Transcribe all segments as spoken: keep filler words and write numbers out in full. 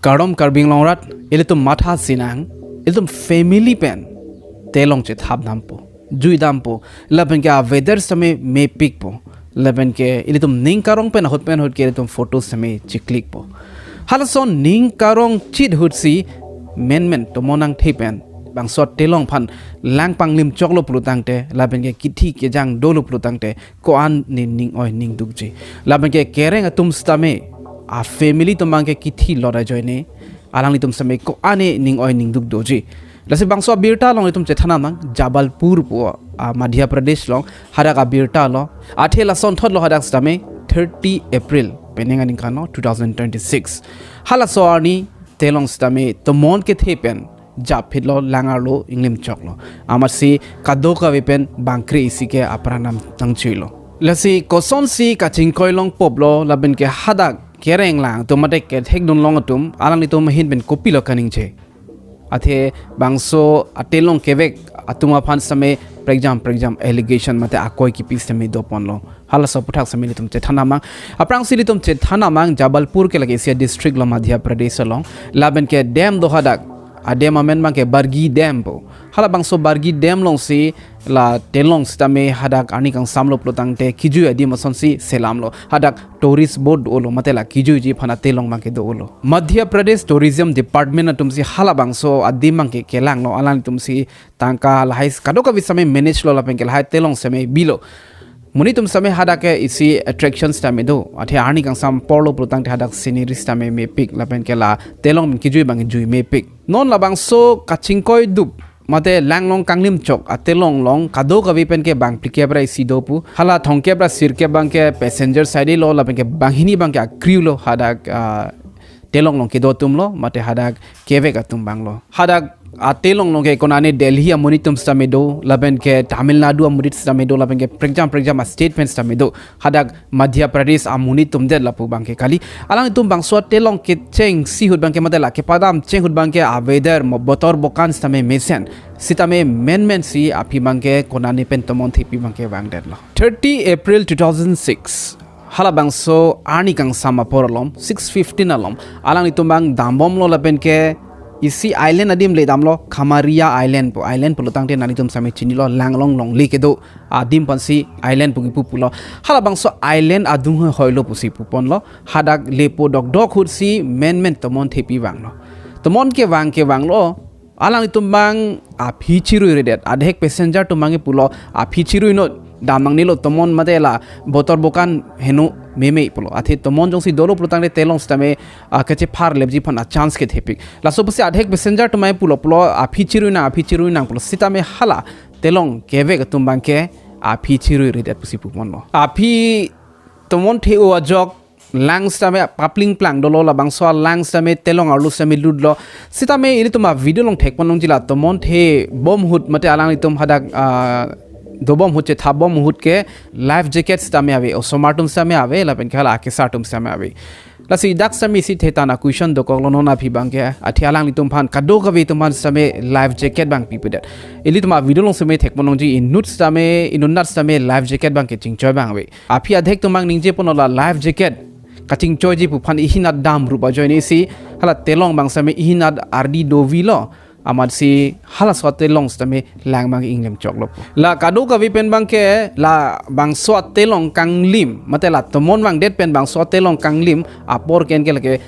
Kardom Karbi Anglong arat, ilitum matha sinang, ilitum family pen telong chethap dampo, jui dampo, lapen ke a weather sitame mepikpo, lapen ke ilitum ning karong pen ahut pen ahut ke ilitum photo sitame chiklikpo. Halason ning karong chit ahut si menmen tomon angthe pen bangso telong aphan lang panglim choklo pulo tangte, lapen ke kithi kejang dolo pulo tangte, ko-an ne ning oi ning dukji. Lapen ke kereng atum sitame, a family atum abang ke kithi lot ajoine, alanglitum sitame ko-an ne ning oi ning duk doji. Lasi bangso abirta along itum chethan nang, Jabalpur pu, a, Madhya Pradesh along, hadak abirta lo. Athe lasonthot lo hadak sitame thirty April, penang aningkan lo two thousand twenty-six. Halaso arni telong sitame tomon kethe pen japhit lo, lang arlo, inglim choklo. Amatsi kadokave pen bangkre isi ke apran nam nangchuilo. Lasi kosonsi kachingkoi long poplo, lapen ke hadak kereng lang atum mate kethek dun long atum, alanglitum ahin pen kopilo kaningje. Athe bangso atelong kevek atum aphan sitame prekjam prekjam allegation mate akoi kipi sitame doponlo. Halaso aputhak sitame ilitum chethan nang. Aphrangsi ilitum chethan nang, Jabalpur ke lake isi a district lo Madhya Pradesh along. Lapen ke dam do hadak. A dam amen abang ke Bargi Dam pu. Halabangso Bargi Dam alongsi la telong sitame hadak arni kangsam lo pulo tangte kijui adim asonsi selamlo. Hadak tourist boat dolo, mate la kijuiji aphan atelong abang ke dolo. Madhya Pradesh Tourism Department atumsi halabangso adim abang ke kelanglo, alanglitumsi tangka lahai kadokave sitame manage lo lapen ke lahai telong sitame bilo. Monit atum sitame hadak ke isi attraction sitame do. Athe arni kangsam apor lo pulo tangte hadak scenery sitame mepik lapen ke la telong kijui abang jui mepik. Non labangso kachingkoi dup mate lang along kanglim chok atelong along kadokave pen ke bang phlikep ra isi do pu. Hala thomkep ra sirkep abang ke passenger side lo, lapen ke banghini abang ke a-crew lo, hadak, ah, telong along kedo atum lo, mate hadak kevek atum abang lo. Hadak atelong along ke konane Delhi amonit atum sitame do, lapen ke Tamil Nadu amonit sitame do, lapen ke prekjam prekjam a-state pen sitame do. Hadak Madhya Pradesh amonit atum det lapu abang ke kali. Alanglitum bangso telong kechengsi ahut abang ke mate la kepadam cheng ahut abang ke a-weather mo botor bokan sitame mesen. Sitame menmensi aphi abang ke konane pen tomon thepi abang ke vangdetlo. Thirty April two thousand six. Halabangso arni kangsam apor alom, six fifteen alom, alanglitum abang dambomlo lapen ke isi island adim le damlo, Kamaria Island pu. Island pulo tangte nanglitum sitame chinilo, lang along longle kedo adim aphansi island pu kipu pulo. Halabangso island adung hoi hoilo pusi puponlo. Hadak lepo dokdok ahutsi menmen tomon thepi vanglo. Tomon kevang kevanglo, alanglitum abang aphi chirui redet. Adhek passenger atum abang ke pulo aphi chirui non, dam nangnelo, tomon mate la botor bokan heno meme pulo. Athe tomon jongsi dolo pulo tangte telong sitame, ah, kachepharlepji aphan a-chance kethepik. Laso pusi adhek passenger atum abang pulo pulo aphi chirui nang, aphi chirui nang pulo. Sitame hala telong kevek atum abang ke aphi chirui redet pusi puponlo. Aphi tomon the-o ajok lang sitame papling plang dolo, labangso lang sitame telong arlo sitame lutlo. Sitame ilitum a-video along thekpon longji la tomon thebom ahut mate alanglitum hadak, ah, dobom ahut chethapbom ahut ke life jacket sitame ave, osomar atum sitame ave, lapen ke hala akesar atum sitame ave. Lasi dak sitame isi thethan a-question dokoklo non aphi abang ke, athe alanglitum aphan kadokave atum aphan sitame life jacket abang pipedet. Ilitum a-video along sitame thekpon longji inut sitame, inutnat sitame life jacket abang ke chingchoi abang ave. Aphi adhek atum abang ningje ponlo la life jacket kachingchoiji pu aphan ihin at dam rup ajoine si hala telong abang sitame ihin at ardi dovilo, amatsi halaso telong sitame lang abang inglim choklo pu. La kadokave pen abang ke labangso telong kanglim mate la tomon vangdet pen bangso telong kanglim apor ke-en ke lake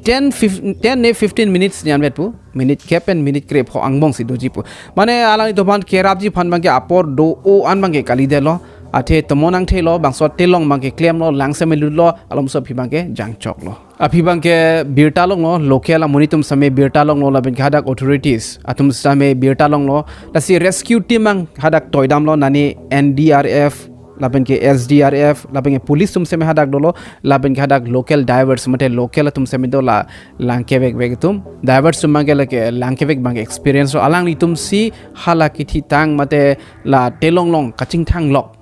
ten, fif-, ten ne fifteen minutes ni anvet pu. Minute kep pen minute krepho angbong si doji pu. Mane alanglitum aphan kerapji aphan abang ke apor do-o an abang ke kalidetlo. Athe tomon angthe lo, bangso telong abang ke klemlo, lang sitame lutlo, alomso aphi abang ke jangchoklo. Aphi abang ke birta longlo, local amonit atum sitame birta longlo, lapen ke hadak authorities atum sitame birta longlo. Lasi rescue team abang hadak toidamlo, nani N D R F, lapen ke S D R F, lapen ke police atum sitame hadak dolo, lapen ke hadak local divers mate local atum sitame do, la lang kevekvek atum. Divers atum abang ke lake lang kevek abang ke experience lo, alanglitumsi hala kithitang mate la telong along kachingthang lok,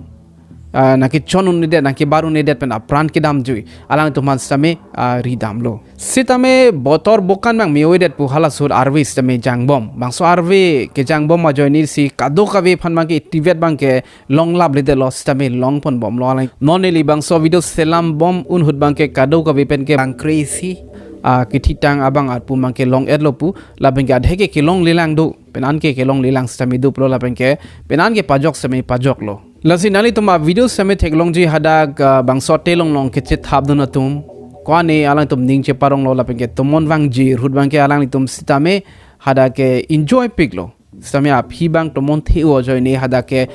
ah, nangkechon un-edet, nangkebar un-edet pen apran kedamjui alangtum aphan sitame, ah, ridamlo. Sitame botor bokan abang me-oidet pu halaso ahut arve sitame jangbom. Bangso arve kejangbom ajoine si kadokave aphan abang ke itivet abang ke longlapledetlo, sitame longponbomlo alang. Non neli bangso video selambom un ahut abang ke kadokave pen ke bangkre isi ah, kethitang abang arpu abangke long-etlo pu, lapenke adhek ke kelonglelang do, penang ke kelonglelang sitame do pulo, lapenke penang ke pajok sitame pajoklo. Lasi nanglitum avideo sitame theklongji hadak, ah, bangso telong along kechethapdun atum. Ko-an ne alangtum ning cheparonglo lapenke tomon vangji ahut abangke alanglitum sitame hadak ke enjoy piklo. Sitame aphi abang tomon the-o ajoine hadak ke,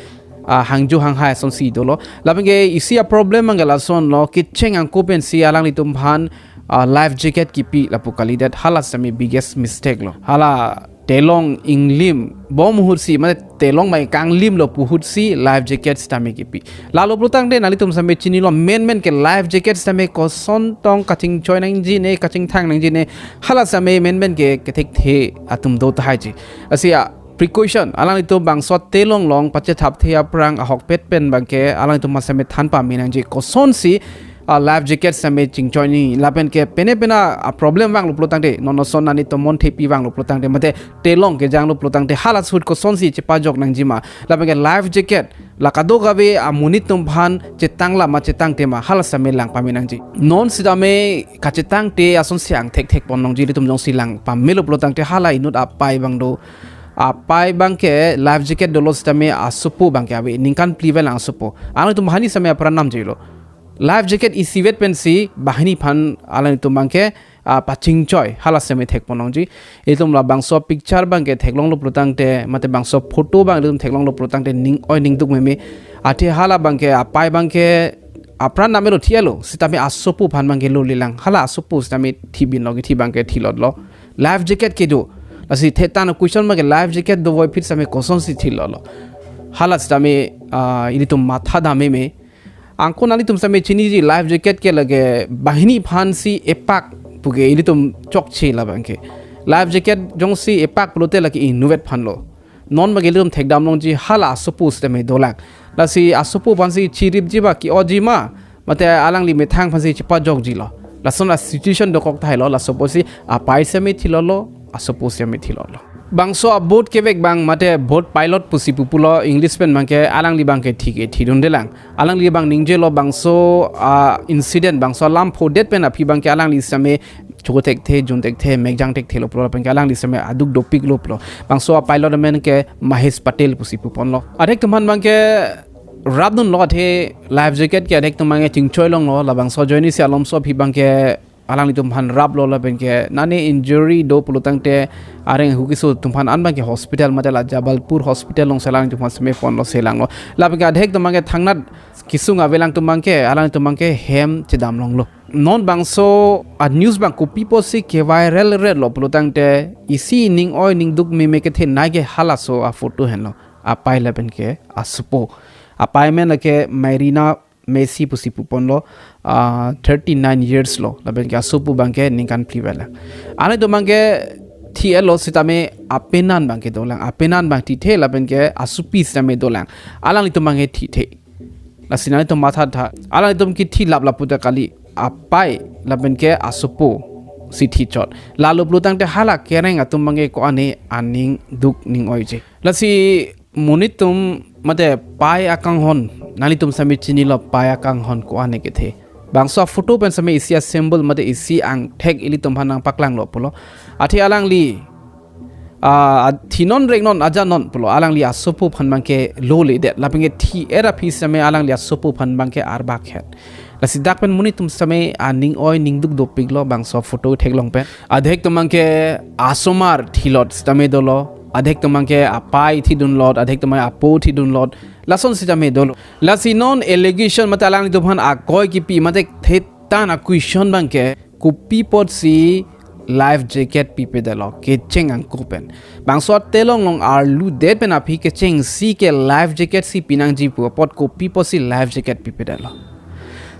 ah, hangjo hanghai asonsi dolo. Lapenke isi aproblem abangke lasonlo, kecheng angko pensi alanglitum aphan, ah, life jacket kipi lapu kalidet, hala sitame biggest mistake lo. Hala telong inglim bom ahutsi, mane telong mai kanglimlo pu ahutsi life jacket sitame kipi. Lalo pulotangte nanglitum sitame chinilo, menmen ke life jacket sitame koson tong kachingchoi nangji ne, kachingthang nangji ne, hala sitame menmen ke kethekthe atum do tahaiji. Lasi a precaution, alanglitum bangso telong along pachethapthe aphrang ahokpet pen abangke alanglitum sitame than pame nangji, kosonsi, ah, life jacket sitame chingchoi nangji, lapenke penang penang aproblem vanglo pulotangte, non oson ani tomon thepi vanglo pulotangte, mate telong kejanglo pulotangte, hala ahut kosonsi chepajok nangjima, lapenke life jacket la kadokave amonit atum aphan chetangla ma chetangte ma, hala sitame lang pame nangji. Non sitame kachetangte asonsi angthek thekpon longji, ilitum jongsi lang pamelo pulotangte hala inut apei abang do. Apei abangke life jacket dolo sitame asopo abangke ave, ningkan phli vel asopo. Alangtum banghini sitame apran namjilo. Life jacket isivet pensi banghini aphan alangtum abangke, ah, pachingchoi, hala sitame thekpon longji. Ilitum labangso picture abangke theklonglo pulotangte, mate bangso photo abang ilitum theklonglo pulotangte ning-oi ningduk meme. Athe hala abangke, apei abangke apran namelo, thi-etlo, sitame asopo aphan abangke longlelang. Hala asopo sitame thibinlo, kithi abangke thilotlo. Life jacket kedo. Lasi thetan question abangke life jacket dovoiphit sitame kosonsi thilotlo. Hala sitame, ah, ilitum matha dam meme. Angko nanglitum sitame chiniji, life jacket ke lake banghini aphansi epak puke ilitum chokche labangke. Life jacket jongsi epak pulote lake inutvet aphanlo. Non abangke ilitum thekdam longji, hala asopo sitame dolang. Lasi asopo aphansi chiripji ma, ke-otji ma, mate alangli methang aphansi chepajokjilo. Lason a situation dokok tahailo, laso apotsi apei sitame thilotlo, asopo sitame thilotlo. Bangso a boat kevek abang mate boat pilot pusi pupulo English pen abangke, alangli abangke thik-e thidundelang. Alangli abang ningjelo bangso, ah, incident, bangso alam phodet pen aphi abangke alangli sitame chothekthe, junthekthe, mekjang thekthelo pulo, lapenke alangli sitame aduk dopiklo pulo. Bangso a pilot amen ke Mahesh Patel pusi puponlo. Adhek atum aphan abangke rapdunlo, athe life jacket ke adhek atum abangke chingchoi longlo, labangso ajoinesi alomso aphi abangke alanglitum aphan raplo, lapenke nane injury do pulotangte areng hukiso atum aphan an abangke hospital mate la Jabalpur hospital alongsi alangtum aphan sitame ponlo, selanglo. Lapenke adhek atum abangke thangnat kesung avelang atum abangke, alangtum abangke hem chedam longlo. Non bangso a news abang kopi apotsi ke-viral-etlo pulotangte, isi ning-oi ningduk meme kethenei ke halaso a photo henlo. Apei lapenke asopo. Apei amen lake Marina Messi pusi puponlo, ah, thirty nine years lo, lapenke asopo abangke ningkan phli vel lang. Alangtum abangke thi-etlo sitame apenan abangke dolang, apenan abang thithe lapenke asopi sitame dolang. Alanglitum abangke thithe. Lasi nanglitum mathatha. Alanglitum kethilap lapu ta kali, apei lapenke asopo si thichot. Lalo pulotangte hala kereng atum abangke ko-an ne aning duk ning-oiji. Lasi monit atum mate pei akanghon, nanglitum sitame chinilo pei akanghon ko-an ne kethe. Bangso a photo pen sitame isi a symbol mate isi angthek ilitum aphan nangpaklanglo pulo. Athe alangli, ah, thinon reknon ajanon pulo, alangli asopo aphan abangke loledet, lapenke thi-et aphi sitame alangli asopo aphan abangke arbakhet. Lasi dak pen monit atum sitame aning-oi ningduk dopiklo bangso photo theklong pen. Adhek atum abangke asomar thilot sitame dolo, adhek atum abangke apei thidunlot, adhek atum abangke apo thidunlot, lason sitame dolo. Lasi non allegation mate alanglitum aphan akoi kipi mate thetan a question abangke, kopi apotsi life jacket pipedetlo, kecheng angko pen. Bangso telong along arludet pen aphi kechengsi ke life jacket si pinangji pu apot kopi apotsi life jacket pipedetlo.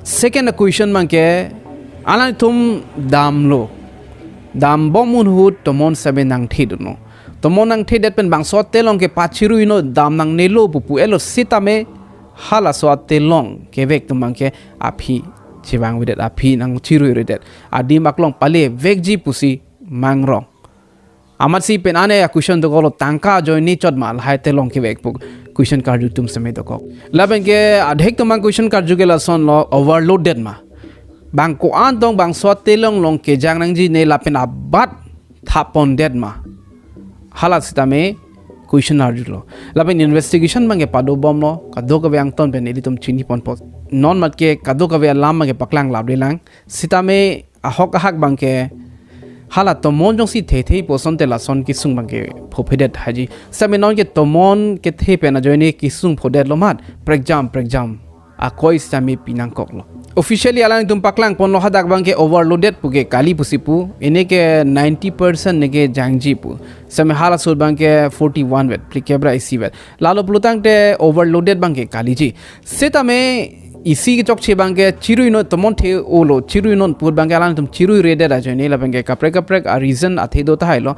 Second question abangke, alangtum damlo. Dambom ahut tomon sitame nangthedunlo. Tomon nangthedet pen bangso telong ke pachiruinon, dam nangnelo pupu-etlo sitame halaso telong kevek atum abangke aphi chevangvedet, aphi nangchiruiredet. Adim aklong palevekji pusi mangrong. Amatsi penang ne a question dokoklo, tangka ajoine chot ma lahai telong kevek pu question karju atum sitame dokok. Lapenke adhek atum abang question karju ke lasonlo, overloaded ma. Bang ko-an tong bangso telong along kejang nangji ne lapen abat thap pondet ma. Hala sitame question arjulo. Lapen investigation abangke padobomlo, kadokave angton pen ilitum chini ponpo. Non mat ke kadokave alam abangke paklang labelang. Sitame ahok ahak abangke hala tomon jongsi thethe pu asonte lason kesung abangke phophedet haji. Sitame non ke tomon kethe pen ajoine kesung phodetlo mat. Prekjam, prekjam akoi sitame pinangkoklo. Officially alanglitum paklang ponlo hadak abangke overloaded pu ke kali pusi pu. Ene ke ninety percent ne kejangji pu. Sitame halaso ahut abangke forty-one vet, phlikep ra isi vet. Lalo pulotangte overloaded abangke kaliji. Sitame isi kechokche abangke chirui non, tomon the-olo, chirui non pu ahut abangke alanglitum chiruiredet ajoine lapen ke kaprek kaprek a reason athe do tahailo.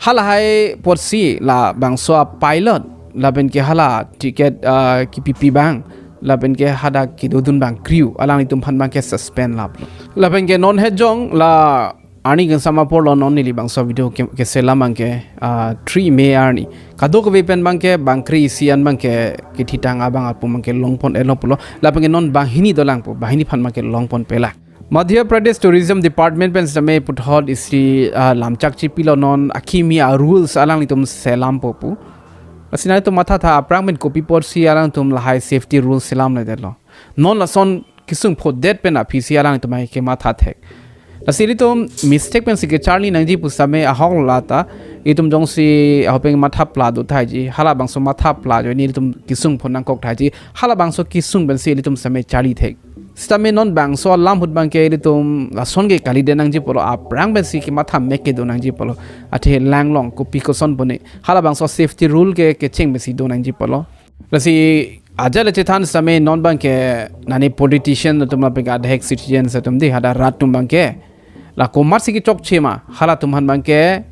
Halahai apotsi labangso a pilot lapen ke hala ticket, ah, kepipi abang lapen ke hadak kedodun abang crew alanglitum aphan abangke suspend laplo. Lapen ke non hejong la arni kangsam aporlo non neli bangso video ke, keselam abangke, ah, three May arni. Kadokave pen abangke bang kre-isi an abangke kethitang abang apu abangke longpon-etlo pulo. Lapen ke non banghini dolang pu, banghini aphan abangke longponpelang. Madhya Pradesh Tourism Department pen sitame puthot isi, ah, lamchak chipilo non akimi a rules alanglitum selampo pu. Lasi nangtum mathatha aphrang pen kopi apotsi alanglitum lahai safety rules selamledetlo. Non lason kesung phodet pen aphisi alanglitum ai kematha thek. Lasi ilitum mistake pensi kecharli nangji pu sitame ahok lata, itum jongsi ahok pen matha pla do thaiji, halabangso matha pla ajoine ilitum kesung pho nangkok thaiji, halabangso kesung pensi ilitum sitame charli thek. Sitame non bangso alam ahut abangke ilitum lason ke kalidet nangji pulo, aphrang pensi kematha mek kedo nangji pulo, athe lang along kopi koson pu ne, halabangso safety rule ke kecheng pensi do nangji pulo. Lasi ajat le chethan sitame non abangke nane politician atum lapen ke adhek citizens atum dei hadak rat atum abangke la komatsi kechokche ma halatum aphan abangke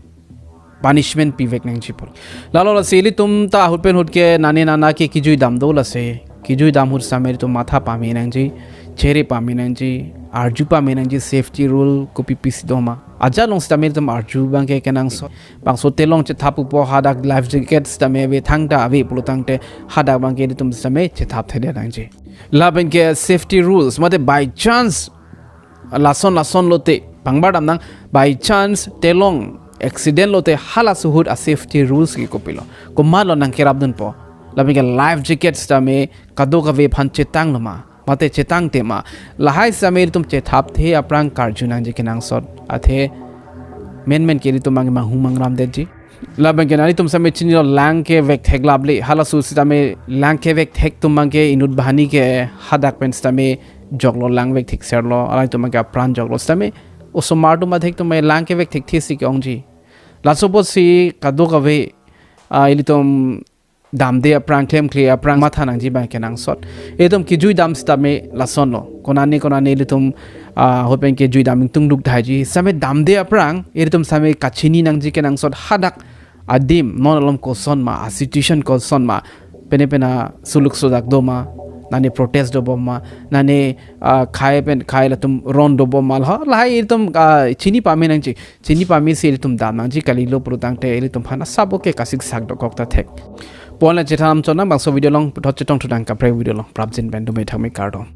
punishment pivek nangji pulo. Lalo lasi ilitum ta ahut pen ahut ke nane nana ke kejui dam do, lasi kejui dam ahut sitame ilitum matha pame nangji, chere pame nangji, arju pame nangji safety rule kopi pisi do ma. Ajat along sitame ilitum arju abangke kenangsot. Bangso telong chethap pupo hadak life jacket sitame ave, thangta ave pulotangte hadak abangke ilitum sitame chethapthedet nangji. Lapen ke safety rules mate by chance lason lason lote pangbar damnang, by chance telong accident lote halaso ahut a safety rules ke kopilo, komatlo nangkerapdunpo. Lapen ke life jacket sitame kadokave aphan chetanglo ma, mate chetangte ma, lahai sitame ilitum chethapthe aphrang karju nangji kenangsot, athe menmen ke ilitum abangke manghumang ramdetji. Lapen ke nelitum sitame chinilo lang kevek theklap le, halaso sitame lang kevek thek atum abangke inut banghini ke hadak pen sitame joklo, lang vek thekserlo, alangtum abangke apran joklo sitame osomar atum athek atum lang kevek thekthesi ke-ongji. Laso apotsi kadokave, ah, ilitum damde aphrang, klemkle aphrang matha nangji abang kenangsot. Ilitum kejui dam sitame lasonlo. Konane konane ilitum, ah, ahut pen kejui dam ingtungduk thaiji. Sitame damde aphrang ilitum sitame kachini nangji kenangsot hadak adim non alom koson ma, a situation koson ma, pene pena suluk sojak do ma, nane protest dobom ma, nane, ah, khei pen khei latum ron dobom ma, la, lahai ilitum, ah, chini pame nangji, chini pamesi ilitum dam nangji kalilo pulotangte ilitum aphan asap ke kasik sak dokok ta thek. Pon la chethan chonang bangso video along, puthot chetongthunang kaprek video along, prapjin pen dome thakme, kardom.